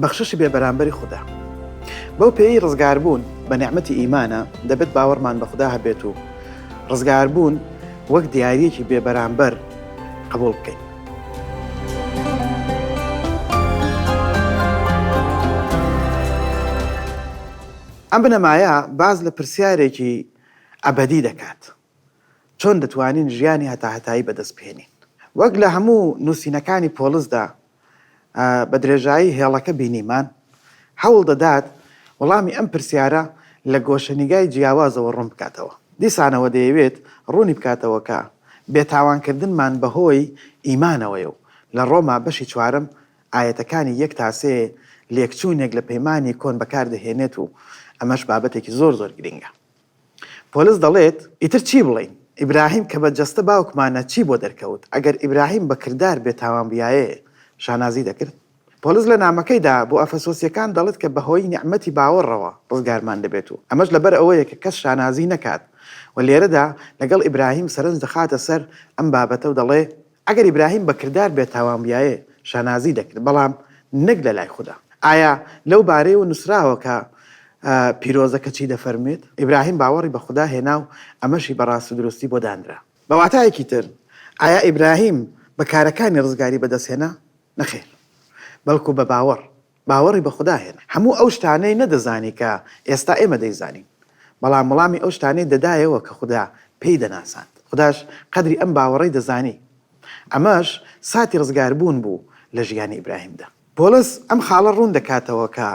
بەخششی بێبەرامبەری خودا. بەو پێیەی ڕزگاربوون بە نیعمەتی ئیمانە، دەبێت باوەڕمان بە خودا هەبێت و ڕزگاربوون وەک دیارییەکی بێبەرامبەر قبوڵ بکەین. ئەم بنەمایە باس لە پرسیارێکی ئەبەدی دەکات، چۆن دەتوانین ژیانی هەتاهەتایی بەدەست بهێنین؟ وەک لە هەموو نووسینەکانی پۆڵسدا بە درێژایی هێڵەکە بینیمان، هەوڵ دەدات وەڵامی ئەم پرسیارە لە گۆشەنیگای جیاوازەوە ڕوون بکاتەوە. دیسانەوە دەیەوێت ڕوونی بکاتەوە کە بێتاوانکردنمان بەهۆی ئیمانەوەیە و لە ڕۆما بەشی چوارەم ئایەتەکانی یەک تا سێ لێکچوونێک لە پەیمانی کۆن بەکار دەهێنێت و ئەمەش بابەتێکی زۆر زۆر گرینگە. پۆلس دەڵێت، ئیتر چی بڵێین؟ ئیبراهیم کە بە جەستە باوکمانە چی بۆ دەرکەوت؟ ئەگەر ئیبراهیم بە کردار بێتاوان بویایە شانازی دەکرد؟ پۆلس لە نامەکەیدا بۆ ئەفەسۆسییەکان دەڵێت کە بەهۆی نیعمەتی باوەڕەوە ڕزگارمان دەبێت و ئەمەش لەبەر ئەوەیە کە کەس شانازی نەکات و لێرەدا لەگەڵ ئیبراهیم سەرنج دەخاتە سەر ئەم بابەتە و دەڵێ، ئەگەر ئیبراهیم بە کردار بێتاوان بویایە شانازی دەکرد، بەڵام نەک لە لای خودا. ئایا لەو بارەیەوە نووسراوە کە پیرۆزەکە چی دەفەرموێت؟ ئیبراهیم باوەڕی بە خودا هێنا و ئەمەشی بە ڕاستودروستی بۆ دانرا. بە واتایەکی تر، ئایا ئیبراهیم بە کارەکانی ڕزگاری بەدەستهێنا؟ نەخێر، بەڵکو بە باوەڕ. باوەڕی بە خودا هێنا. هەموو ئەو شتانەی نەدەزانی کە ئێستا ئێمە دەیزانین، بەڵام وەڵامی ئەو شتانەی دەدایەوە کە خودا پێی دەناساند. خوداش قەدری ئەم باوەڕەی دەزانی. ئەمەش ساتی ڕزگاربوون بوو لە ژیانی ئیبراهیمدا. پۆڵس ئەم خاڵە ڕوون دەکاتەوە کە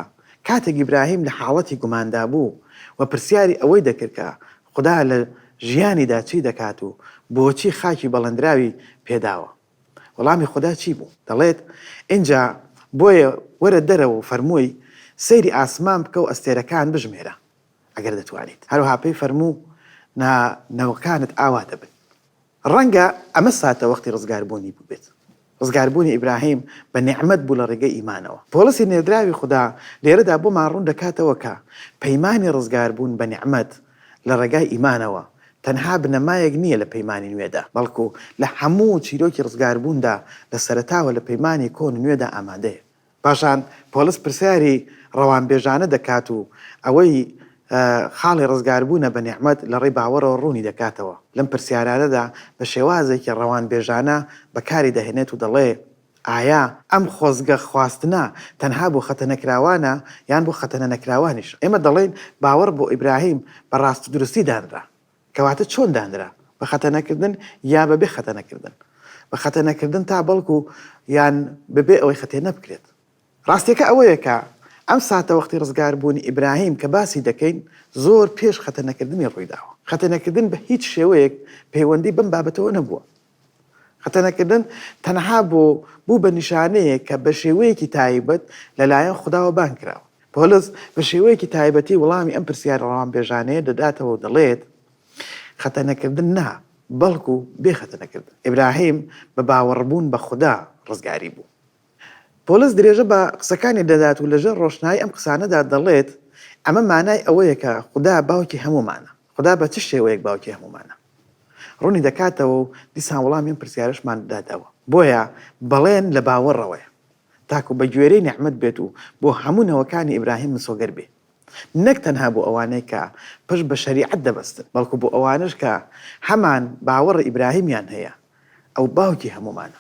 کاتێک ئیبراهیم لە حاڵەتی گوماندا بوو و پرسیاری ئەوەی دەکرد کە خودا لە ژیانیدا چی دەکات و بۆچی خاکی بەڵێندراوی پێداوە، وەڵامی خودا چی بوو؟ دەڵێت، ئینجا بۆیە وەرە دەرەوە و فەرمووی، سەیری ئاسمان بکە و ئەستێرەکان بژمێرە، ئەگەر دەتوانیت. هەروەها پێی فەرموو، نا، نەوەکانت ئاوا دەبن. ڕەنگە ئەمە ساتەوەختی ڕزگاربوونی بووبێت. ڕزگاربوونی ئیبراهیم بە نیعمەت بوو لە ڕێگەی ئیمانەوە. پۆڵسی نێردراوی خودا لێرەدا بۆمان ڕوون دەکاتەوە کە پەیمانی ڕزگاربوون بە نیعمەت لە ڕێگای ئیمانەوە تەنها بنەمایەک نییە لە پەیمانی نوێدا، بەڵکو لە هەموو چیرۆکی ڕزگاربووندا لە سەرەتاوە لە پەیمانی کۆن و نوێدا ئامادەیە. پاشان پۆڵس پرسیاری ڕەوانبێژانە دەکات و ئەوەی خاڵی ڕزگاربوونە بە نیعمەت لە ڕێی باوەڕەوە ڕوونی دەکاتەوە. لەم پرسیارانەدا بە شێوازێکی ڕەوانبێژانە بەکاری دەهێنێت و دەڵێ، ئایا ئەم خۆزگە خواستنە تەنها بۆ خەتەنەکراوانە یان بۆ خەتەنەنەکراوانیشە؟ ئێمە دەڵێین باوەڕ بۆ ئیبراهیم بە ڕاستودروستی دانرا. کەواتە چۆن دانرا؟ بە خەتەنەکردن یا بەبێ خەتەنەکردن؟ بە خەتەنەکردن تا بەڵکو یان بەبێ ئەوەی خەتێنە بکرێت؟ ڕاستیەکە ئەوەیە کە ئەم ساتەوەختی ڕزگاربوونی ئیبراهیم کە باسی دەکەین زۆر پێش خەتەنەکردنی ڕوویداوە. خەتەنەکردن بە هیچ شێوەیەک پەیوەندی بەم بابەتەوە نەبووە. خەتەنەکردن تەنها بۆ بوو بە نیشانەیەک کە بە شێوەیەکی تایبەت لەلایەن خوداوە بانگ کراوە. پۆلس بە شێوەیەکی تایبەتی وڵامی ئەم پرسیارە ڕەوانبێژانەیە دەداتەوە و دەڵێت، خەتەنەکردن نا، بەڵکو بێ خەتەنەکردن. ئیبراهیم بە باوەڕبوون بە خودا ڕزگاری بوو. پۆلس درێژە بە قسەکانی دەدات و لەژێر ڕۆشنایی ئەم قسانەدا دەڵێت، ئەمە مانای ئەوەیە کە خودا باوکی هەموومانە. خودا بە چ شێوەیەک باوکی هەموومانە؟ ڕوونی دەکاتەوە و دیسان وەڵامی ئەم پرسیارەشمان دەداتەوە. بۆیە بەڵێن لە باوەڕەوەیە، تاکو بە گوێرەی نیعمەت بێت و بۆ هەموو نەوەکانی ئیبراهیم مسۆگەر بێ، نەک تەنها بۆ ئەوانەی کە پشت بە شەریعەت دەبەستن، بەڵکو بۆ ئەوانەش کە هەمان باوەڕی ئیبراهیمیان هەیە، ئەو باوکی هەموومانە.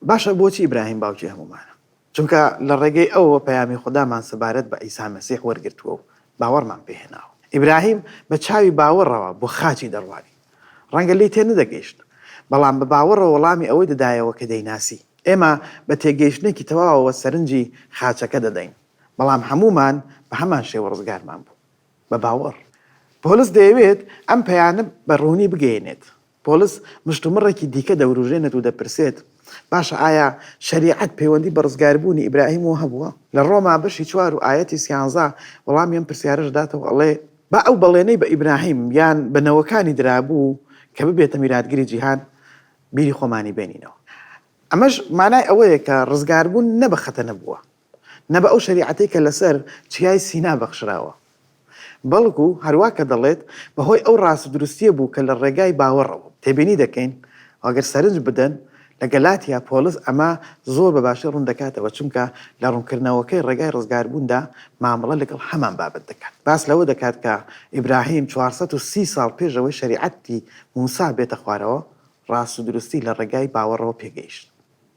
باشە بۆچی ئیبراهیم باوکی هەموومانە؟ چونکە لە ڕێگەی ئەوەوە پەیامی خودامان سەبارەت بە عیسا مەسیح وەرگرتووە و باوەڕمان پێ هێناوە. ئیبراهیم بە چاوی باوەڕەوە بۆ خاچی دەڕوانی. ڕەنگە لێی تێنەدەگەیشت، بەڵام بە باوەڕەوە وەڵامی ئەوەی دەدایەوە کە دەیناسی. ئێمە بە تێگەیشتنێکی تەواوەوە سەرنجی خاچەکە دەدەین، بەڵام هەموومان بە هەمان شێوە ڕزگارمان بوو. بە باوەڕ. پۆلس دەیەوێت ئەم پەیانە بە ڕوونی بگەیەنێت. پۆڵس مشتومڕێکی دیکە دەوروژێنێت و دەپرسێت، باشە ئایا شەریعەت پەیوەندی بە ڕزگاربوونی ئیبراهیمەوە هەبووە؟ لە ڕۆما بەشی چوار و ئایەتی سیانزە وەڵامی ئەم پرسیارەش دەداتەوە ئەڵێ، با ئەو بەڵێنەی بە ئیبراهیم یان بە نەوەکانی درابوو کە ببێتە میراتگری جیهان بیری خۆمانی بێنینەوە. ئەمەش مانای ئەوەیە کە ڕزگاربوون نە بە خەتەنە بووە، نە بە ئەو شەریعەتەی کە لەسەر چیای سینا بەخشراوە، بەڵکو هەروا کە دەڵێت، بەهۆی ئەو ڕاستودروستییە بوو کە لە ڕێگای باوەڕەوە بوو. تێبینی دەکەین، ئەگەر سەرنج بدەن، لە گەلاتیا پۆڵس ئەمە زۆر بە باشی ڕوون دەکاتەوە، چونکە لە ڕوونکردنەوەکەی ڕێگای ڕزگاربووندا مامەڵە لەگەڵ هەمان بابەت دەکات. باس لەوە دەکات کە ئیبراهیم 430 ساڵ پێش ئەوەی شەریعەتی موسا بێتە خوارەوە، ڕاست و دروستی لە ڕێگای باوەڕەوە پێگەیشت.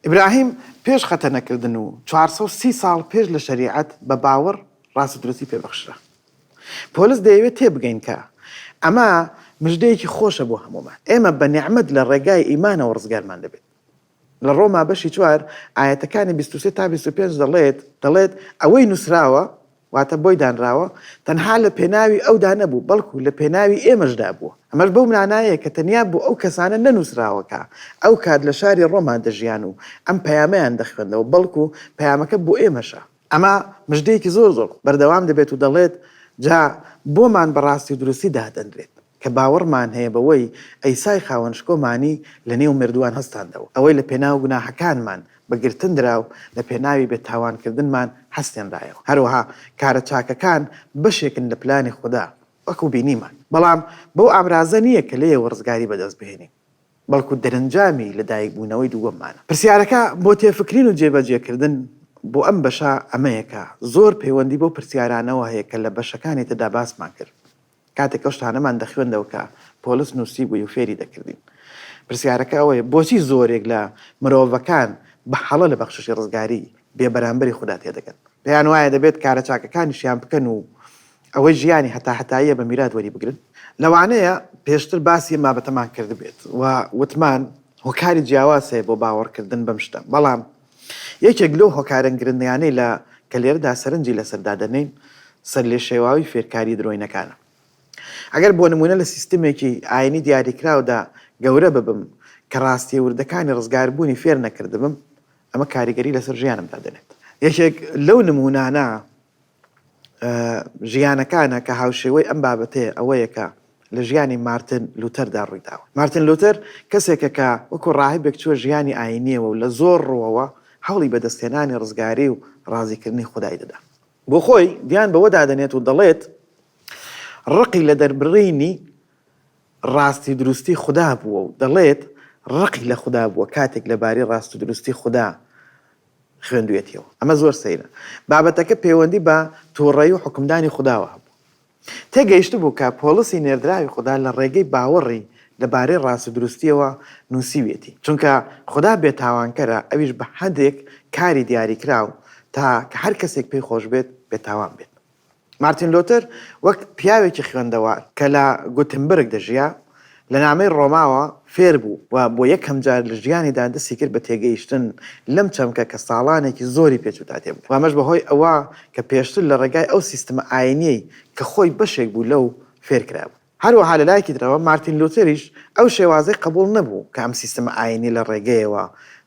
ئیبراهیم پێش خەتەنەکردن و 430 ساڵ پێش لە شەریعەت بە باوەڕ ڕاست و دروستی پێ بەخشرا. پۆلس دەیەوێت تێبگەین کە ئەمە مژدەیەکی خۆشە بۆ هەموومان. ئێمە بە نیعمەت لە ڕێگای ئیمانەوە ڕزگارمان دەبێت. لە ڕۆما بەشی چوار ئایەتەکانی 23 تا 25 دەڵێت، دەڵێت ئەوەی نووسراوە، واتە بۆی دانراوە، تەنها لە پێناوی ئەودا نەبوو، بەڵکو لە پێناوی ئێمەشدا بووە. ئەمەش بەو مانایەیە کە تەنیا بۆ ئەو کەسانە نەنووسراوە کە ئەو کات لە شاری ڕۆما دەژیان و ئەم پەیامەیان دەخوێندەوە، بەڵکو پەیامەکە بۆ ئێمەشە. ئەمە مژدەیەکی زۆر زۆر بەردەوام دەبێت و دەڵێت، جا بۆمان بە ڕاستی و دروستی دادەنرێت، کە باوەڕمان هەیە بەوەی عیسای خاوەن شکۆمانی لەنێو مردووان هەستاندەوە، ئەوەی لە پێناو گوناهەکانمان بە گرتن درا و لە پێناوی بێتاوانکردنمان هەستێنرایەوە. هەروەها کارە چاکەکان بەشێکن لە پلانی خودا، وەکو بینیمان، بەڵام بەو ئامرازە نییە کە لێیەوە ڕزگاری بەدەست بهێنین. بەڵکو دەرەنجامی لەدایکبوونەوەی دووەممانە. پرسیارەکە بۆ تێفکرین و جێبەجێکردن بۆ ئەم بەشە ئەمەیە کە زۆر پەیوەندی بەو پرسیارانەوە هەیە کە لە بەشەکانی تردا باسمان کرد کاتێک ئەو شتانەمان دەخوێندەوە کە پۆلس نووسیبووی و فێری دەکردین. پرسیارەکە ئەوەیە بۆچی زۆرێک لە مرۆڤەکان بە هەڵە لە بەخششی ڕزگاری بێبەرامبەری خودا تێدەگەن؟ پێیان وایە دەبێت کارە چاکەکانیشیان بکەن و ئەوەی ژیانی هەتاهەتاییە بە میرات وەریبگرن؟ لەوانەیە پێشتر باسی ئەم بابەتەمان کردبێت و وتمان هۆکاری جیاواز هەیە بۆ باوەڕکردن بەم شتە، بەڵام یەکێک لەو هۆکارە گرنگانەی لە کە لێرەدا سەرنجی لەسەر دادەنێین سەرلێشێواوی فێرکاری درۆینەکانە. ئەگەر بۆ نموونە لە سیستمێکی ئاینی دیاریکراودا گەورە ببم کە ڕاستییە وردەکانی ڕزگاربوونی فێر نەکردبم، ئەمە کاریگەری لەسەر ژیانم دادەنێت. یەکێک لەو نموونانە ژیانەکانە کە هاوشێوەی ئەم بابەتەیە ئەوەیە کە لە ژیانی مارتن لوتەردا ڕوویداوە. مارتن لوتەر کەسێکە کە وەکو ڕاهیبێک چووە ژیانی ئایینییەوە و لە زۆر ڕووەوە هەوڵی بەدەستهێنانی ڕزگاری و ڕازیکردنی خودای دەدا. بۆ خۆی دیان بەوەدا دەنێت و دەڵێت ڕقی لە دەربڕینی ڕاستی و دروستی خودا بووە و دەڵێت ڕقی لە خودا بووە کاتێک لەبارەی ڕاست و دروستی خودا خوێندویەتیەوە. ئەمە زۆر سەیرە. بابەتەکە پەیوەندی بە توڕەیی و حوکمدانی خوداوە هەبوو. تێگەیشتبوو کە پۆڵسی نێردراوی خودا لە ڕێگەی باوەڕی لە بارەی ڕاست و دروستیەوە نووسیویەتی. چونکە خودا بێتاوانکەرە، ئەویش بە هەندێک کاری دیاریکراو تا کە هەر کەسێک پێی خۆش بێت بێتاوان بێت. مارتین لۆتەر وەک پیاوێکی خوێندەوار کە لە گوتنبرگ دەژیا، لە نامەی ڕۆماوە فێر بوو و بۆ یەکەمجار لە ژیانیدا دەستی کرد بە تێگەیشتن لەم چەمکە کە ساڵانێکی زۆری پێچوو تا تێبگات و ئەمەش بەهۆی ئەوە کە پێشتر لە ڕێگای ئەو سیستمە ئاینییەی کە خۆی بەشێک بوو لەو فێر کرابوو. هەروەها لە لایەکی ترەوە مارتین لوتەریش ئەو شێوازەی قبوڵ نەبوو کە ئەم سیستمە ئاینییە لە ڕێگەیەوە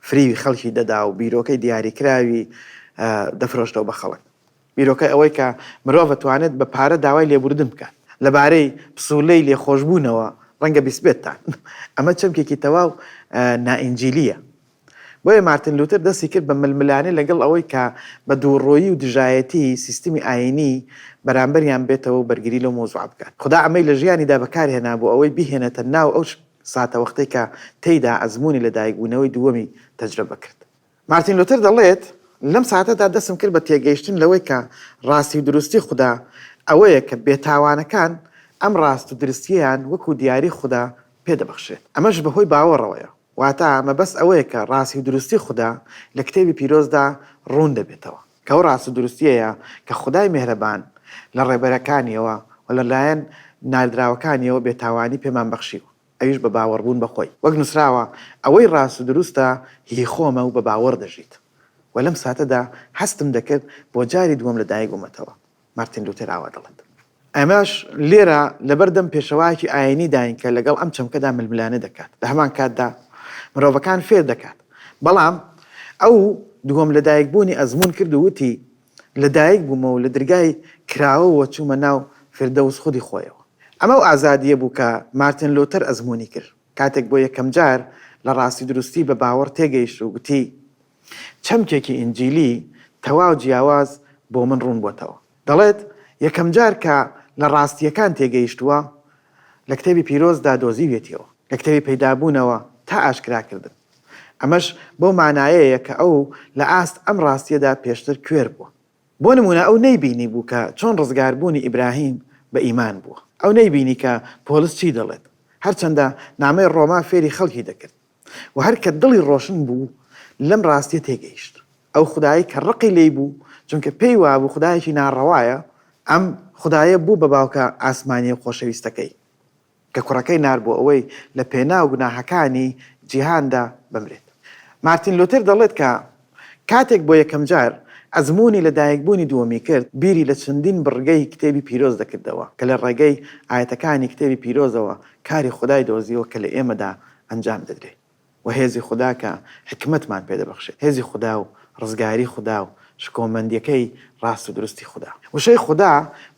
فریوی خەڵکی دەدا و بیرۆکەی دیاریکراوی دەفرۆشتەوە بە خەڵک. بیرۆکەی ئەوەی کە مرۆڤ ئەتوانێت بە پارە داوای لێبوردن بکات لەبارەی پسوولەی لێخۆشبوونەوە ڕەنگە بیستبێتتان. ئەمە چەمکێکی تەواو نائینجیلییە. بۆیە مارتن لوتەر دەستی کرد بە ململانێ لەگەڵ ئەوەی کە بە دووڕوویی و دژایەتی سیستمی ئایینی بەرامبەریان بێتەوە و بەرگری لەو مەوزوعە بکات. خودا ئەمەی لە ژیانیدا بەکارهێنا بۆ ئەوەی بیهێنێتە ناو ئەو ساتەوەختەی کە تێیدا ئەزموونی لەدایکبوونەوەی دووەمی تەجرەبە کرد. مارتین لوتەر دەڵێت، لەم ساتەدا دەستم کرد بە تێگەیشتن لەوەی کە ڕاستی و دروستی خودا ئەوەیە کە بێتاوانەکان ئەم ڕاست و درستییەیان وەکو دیاری خودا پێ دەبەخشرێت. ئەمەش بەهۆی باوەڕەوەیە. واتە مەبەست ئەوەیە کە ڕاستی و دروستی خودا لە کتێبی پیرۆزدا ڕوون دەبێتەوە، کە ئەو ڕاست و دروستییەیە کە خودای میهرەبان لە ڕێبەرەکانییەوە و لە لایەن ناردراوەکانییەوە بێتاوانی پێمان بەخشیوە. ئەویش بە باوەڕبوون بە خۆی. وەک نووسراوە، ئەوەی ڕاست و دروستە هی خۆمە و بە باوەڕ دەژیت. و لەم ساتەدا هەستم دەکرد بۆ جاری دووەم لەدایک بوومەتەوە. مارتین لوتێر ئاوا دەڵێت. ئێمەش لێرە لەبەردەم پێشەوایەکی ئایینی داین کە لەگەڵ ئەم چەمکەدا ململانێ دەکات، لە هەمان کاتدا مرۆڤەکان فێر دەکات. بەڵام ئەو دووەم لەدایکبوونی ئەزموون کرد و وتی، لەدایک بوومە و لە درگای کراوەوە چوومە ناو فیردەوس خودی خۆیەوە. ئەمە ئەو ئازادییە بوو کە مارتن لوتەر ئەزموونی کرد کاتێک بۆ یەکەمجار لە ڕاستی دروستی بە باوەڕ تێگەیشت و گوتی، چەمکێکی ئینجیلی تەواو جیاواز بۆ من ڕوون بۆتەوە. دەڵێت، یەکەمجار کە لە ڕاستییەکان تێگەیشتووە، لە کتێبی پیرۆزدا دۆزیویەتیەوە، لە کتێبی پەیدابوونەوە تا ئاشکراکردن. ئەمەش بەو مانایەیە کە ئەو لە ئاست ئەم ڕاستییەدا پێشتر کوێر بووە. بۆ نموونە ئەو نەیبینیبوو کە چۆن ڕزگاربوونی ئیبراهیم بە ئیمان بووە. ئەو نەیبینی کە پۆلس چی دەڵێت، هەرچەندە نامەی ڕۆما فێری خەڵکی دەکرد. و هەر کە دڵی ڕۆشن بوو لەم ڕاستییە تێگەیشت. ئەو خودایەی کە ڕقی لێی بوو، چونکە پێی وابوو خودایەکی ناڕەوایە، ئەم خودایە بوو بە باوکە ئاسمانییە خۆشەویستەکەی. کە کوڕەکەی نارد بۆ ئەوەی لە پێناو گوناهەکانی جیهاندا بمرێت. مارتین لوتەر دەڵێت کە کاتێک بۆ یەکەمجار ئەزموونی لەدایکبوونی دووەمی کرد، بیری لە چەندین بڕگەی کتێبی پیرۆز دەکردەوە کە لە ڕێگەی ئایەتەکانی کتێبی پیرۆزەوە کاری خودای دۆزیوە کە لە ئێمەدا ئەنجام دەدرێت. و هێزی خودا کە حیکمەتمان پێ دەبەخشێت، هێزی خودا و ڕزگاری خودا و شکۆمەندیەکەی ڕاست و دروستی خودا. وشەی خودا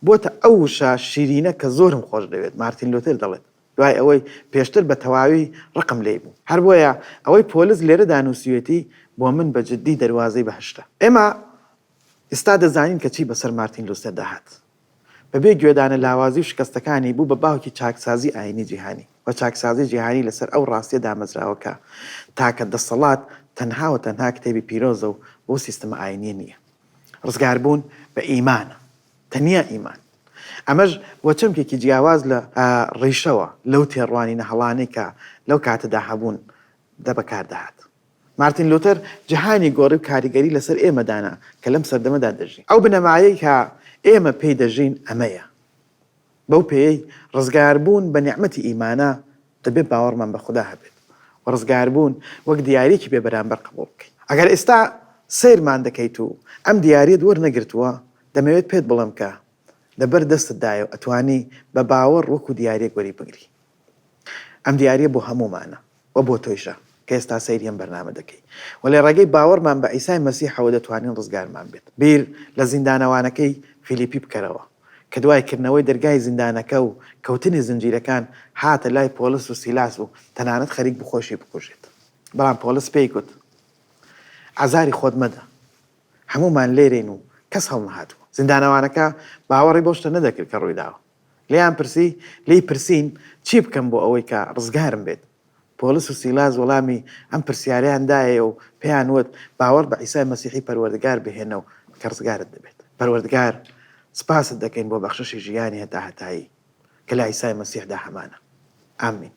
بۆتە ئەو وشە شیرینە کە زۆرم خۆش دەوێت، مارتین لوتێر دەڵێت، دوای ئەوەی پێشتر بە تەواوی ڕقم لێی بوو. هەر بۆیە ئەوەی پۆلس لێرەدا نووسیوێتی بۆ من بە جددی دەروازەی بەهەشتە. ئێمە ئیستا دەزانین کە چی بەسەر مارتین لوسێردا هات. بەبێ گوێدانە لاوازی و شکەستەکانی بوو بە باوکی چاکسازی ئایینی جیهانی و چاکسازی جیهانی لەسەر ئەو ڕاستیە دامەزراوە کە تاکە دەسەڵات تەنها و تەنها کتێبی پیرۆزە و بۆ سیستمە ئایینیە نییە. ڕزگاربوون بە ئیمانە. تەنیا ئیمان. ئەمەش بۆ چەمکێکی جیاواز لە ڕیشەوە لەو تێڕوانینە هەڵانەی کە لەو کاتەدا هەبوون دە بەکار دەهات. مارتین لوتەر جیهانی گۆڕی و کاریگەری لەسەر ئێمە دانا کە لەم سەردەمەدا دەژین. ئەو بنەمایەی کە ئێمە پێی دەژین ئەمەیە. بەو پێیەی ڕزگاربوون بە نیعمەتی ئیمانە، دەبێت باوەڕمان بە خودا هەبێت و ڕزگاربوون وەک دیارییەکی بێ بەرامبەر قبوڵ بکەین. ئەگەر ئێستا سەیرمان دەکەیت و ئەم دیارییەت وەرنەگرتووە، دەمەوێت پێت بڵێم کە لەبەر دەستتدایە و ئەتوانی بە باوەڕ وەکو دیارییەک وەریبگری. ئەم دیارییە بۆ هەموومانە و بۆ تۆیشە کە ئێستا سەیری ئەم بەرنامە دەکەی. و لە ڕێگەی باوەڕمان بە عیسای مەسیحەوە دەتوانین ڕزگارمان بێت. بیر لە زیندانەوانەکەی فیلیپی بکەرەوە کە دوای کردنەوەی دەرگای زیندانەکە و کەوتنی زنجیرەکان هاتە لای پۆڵس و سیلاس و تەنانەت خەریک بوو خۆیشی بکوژێت. بەڵام پۆڵس پێی گوت، ئازاری خۆت مەدە. هەموومان لێرەین و کەس هەڵنەهاتووە. زیندانەوانەکە باوەڕی بەو شتە نەدەکرد کە ڕوویداوە. لێیان پرسی، لێی پرسین، چی بکەم بۆ ئەوەی کە ڕزگارم بێت؟ پۆڵس و سیلاس وەڵامی ئەم پرسیارەیان دایەوە و پێیان وت، باوەڕ بە عیسای مەسیحی پەروەردگار بهێنە و کە ڕزگارت دەبێت. پەروەردگار، سپاست دەکەین بۆ بەخششی ژیانی هەتاهەتایی کە لە عیسای مەسیحدا هەمانە. ئامین.